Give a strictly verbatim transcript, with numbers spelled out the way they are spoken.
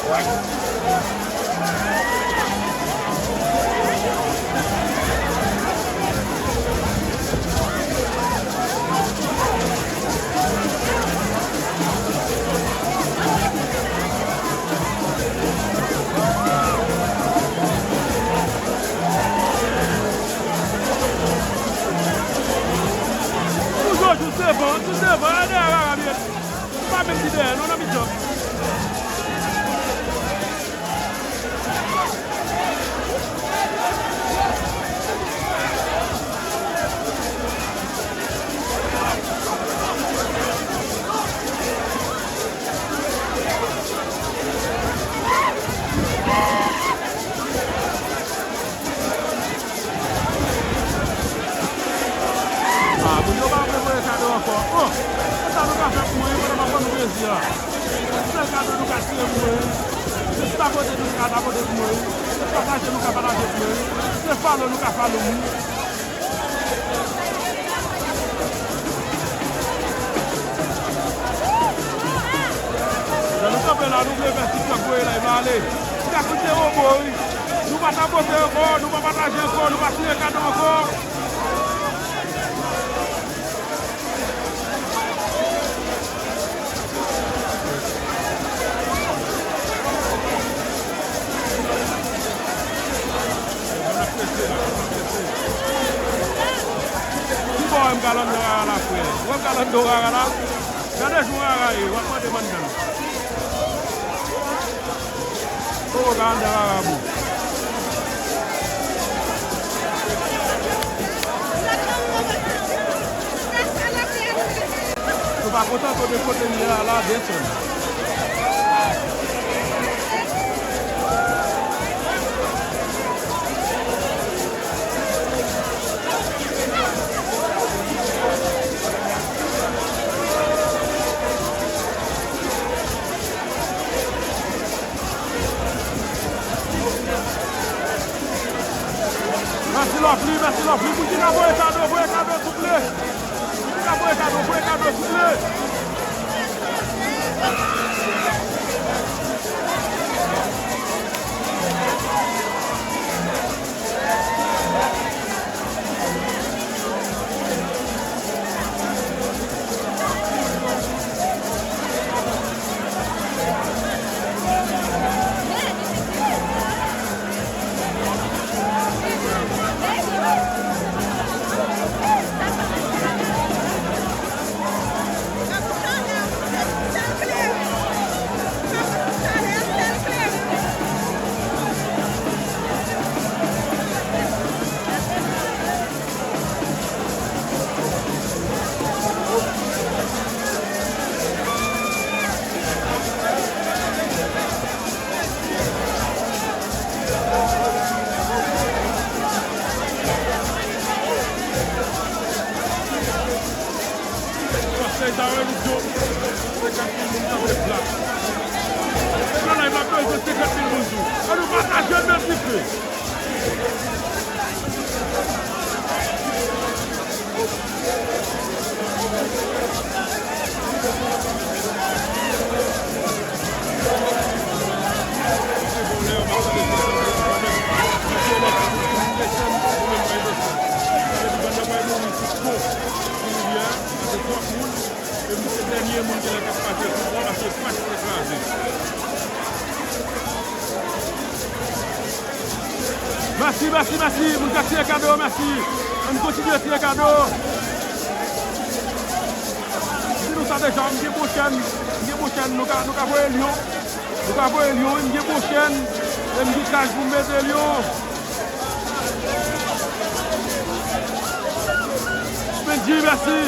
Toujou, jis devan, jis devan, a dèyè Rara m ye. M pa menm ki dèyè, non, nan mitan. Ah, moun yo pa vle voye kado ankò. Oh, se sa nou ka fè pou mwen, pandan m ap ban nou plezi a. Sèl kado nou ka tire pou mwen, se tapote nou ka tapote pou mwen, se pataje nou ka pataje pou mwen, se follow nou ka follow moun. Lè nou kanpe la, nou vle fè TikTok voye live la ale. Li ka koute wobo, wi. Nou pa tapote ankò, nou pa pataje ankò, nou pa tire kado ankò. Ki bò w wè m ka lande rara la, frè? Ou wè m ka lande rara la? Gade jan rara ye, w ap mande m anndan. Poko ka anndan rara bou. Nou pa kontan kote kote n ye a la, desann. Mèsi Lovely, mèsi Lovely. Moun ki ka voye kado, voye kado, souple. Moun ki ka voye kado, voye kado, souple. Konsèy sa yo, nou di yo, senkant mil moun kanpe pla. Nan live la, bezwen senkant mil moun tou. An nou pataje l, mèt vite. Mèsi, mèsi, mèsi. Moun k ap tire kado, mèsi. Ann kontinye tire kado. M di nou sa deja, m gen bon chèn, m gen bon chèn, nou ka, nou ka voye l yo. Nou ka voye l yo, wi, m gen bon chèn. E m gen kaj pou m mete l yo. Spendy, mèsi.